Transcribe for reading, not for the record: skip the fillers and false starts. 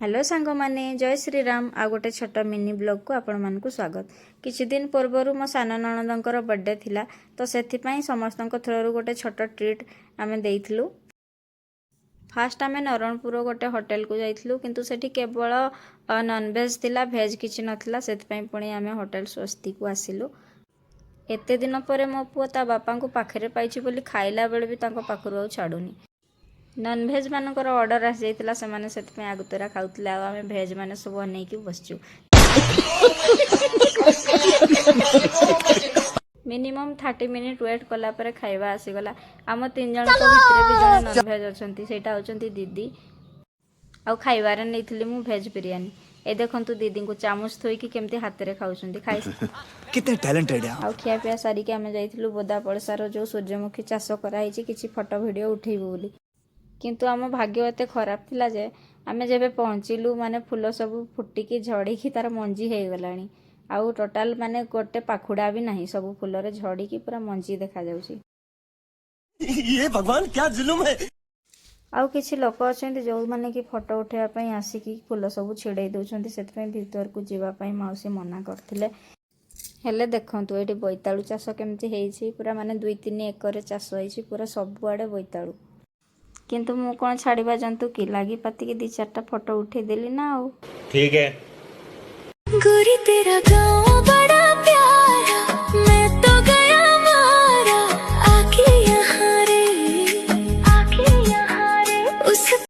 Hello ସାଙ୍ଗମାନେ, ଜୟ ଶ୍ରୀରାମ। ଆଉ ଗୋଟେ ଛୋଟ ମିନି ବ୍ଲଗ୍କୁ ଆପଣମାନଙ୍କୁ ସ୍ୱାଗତ। କିଛି ଦିନ ପୂର୍ବରୁ ମୋ ସାନ ନଣନ୍ଦଙ୍କର ବର୍ଥଡେ ଥିଲା, ତ ସେଥିପାଇଁ ସମସ୍ତଙ୍କ ଥ୍ରୋରୁ ଗୋଟେ ଛୋଟ ଟ୍ରିଟ୍ ଆମେ ଦେଇଥିଲୁ। ଫାଷ୍ଟ ଆମେ ନରଣପୁର ଗୋଟେ ହୋଟେଲକୁ ଯାଇଥିଲୁ, କିନ୍ତୁ ସେଠି କେବଳ ନନଭେଜ୍ ଥିଲା, ଭେଜ୍ କିଛି ନଥିଲା। ସେଥିପାଇଁ ପୁଣି ଆମେ ହୋଟେଲ ସ୍ୱସ୍ତିକୁ ଆସିଲୁ। ଏତେ ଦିନ ପରେ ମୋ ପୁଅ ତା ବାପାଙ୍କୁ ପାଖରେ ପାଇଛି ବୋଲି ଖାଇଲା ବେଳେ ବି ତାଙ୍କ ପାଖରୁ ଆଉ ଛାଡ଼ୁନି। ନନଭେଜ୍ ମାନଙ୍କର ଅର୍ଡ଼ର ଆସିଯାଇଥିଲା, ସେମାନେ ସେଥିପାଇଁ ଆଗତୁରା ଖାଉଥିଲେ ଆଉ ଆମେ ଭେଜ୍ ମାନେ ସବୁ ଅନେଇକି ବସିଛୁ। ମିନିମମ୍ 30 ମିନିଟ୍ ୱେଟ୍ କଲା ପରେ ଖାଇବା ଆସିଗଲା। ଆମ ତିନି ଜଣଙ୍କ ଭିତରେ ବି ଜଣେ ନନଭେଜ୍ ଅଛନ୍ତି, ସେଇଟା ହେଉଛନ୍ତି ଦିଦି। ଆଉ ଖାଇବାରେ ନେଇଥିଲି ମୁଁ ଭେଜ୍ ବିରିୟାନୀ। ଏ ଦେଖନ୍ତୁ, ଦିଦିଙ୍କୁ ଚାମଚ ଥୋଇକି କେମିତି ହାତରେ ଖାଉଛନ୍ତି। ଖାଇ कितने टैलेंटेड हैं आप। ଆଉ ଖିଆପିଆ ସାରିକି ଆମେ ଯାଇଥିଲୁ ବୋଦାପଳସାର ଯେଉଁ ସୂର୍ଯ୍ୟମୁଖୀ ଚାଷ କରାହେଇଛି, କିଛି ଫଟୋ ଭିଡ଼ିଓ ଉଠେଇବୁ ବୋଲି। କିନ୍ତୁ ଆମ ଭାଗ୍ୟ ଏତେ ଖରାପ ଥିଲା ଯେ ଆମେ ଯେବେ ପହଞ୍ଚିଲୁ, ମାନେ ଫୁଲ ସବୁ ଫୁଟିକି ଝଡ଼ିକି ତାର ମଞ୍ଜି ହେଇଗଲାଣି। ଆଉ ଟୋଟାଲ ମାନେ ଗୋଟେ ପାଖୁଡ଼ା ବି ନାହିଁ, ସବୁ ଫୁଲରେ ଝଡ଼ିକି ପୁରା ମଞ୍ଜି ଦେଖାଯାଉଛି। ये भगवान क्या जुल्म है! ଆଉ କିଛି ଲୋକ ଅଛନ୍ତି, ଯେଉଁମାନେ କି ଫଟୋ ଉଠାଇବା ପାଇଁ ଆସିକି ଫୁଲ ସବୁ ଛିଡ଼େଇ ଦେଉଛନ୍ତି। ସେଥିପାଇଁ ଭିତରକୁ ଯିବା ପାଇଁ ମାଉସୀ ମନା କରିଥିଲେ। ହେଲେ ଦେଖନ୍ତୁ, ଏଇଠି ବୋଇତାଳୁ ଚାଷ କେମିତି ହେଇଛି। ପୁରା ମାନେ 2-3 ଏକରରେ ଚାଷ ହେଇଛି, ପୁରା ସବୁଆଡ଼େ ବୋଇତାଳୁ। କିନ୍ତୁ ମୁଁ କ'ଣ ଛାଡ଼ିବା ଜନ୍ତୁ କି? ଲାଗି ପାତିକି ଦୁଇ ଚାରିଟା ଫଟୋ ଉଠେଇଦେଲି ନା ଆଉ। ठीक है। गोरी, तेरा गाँव।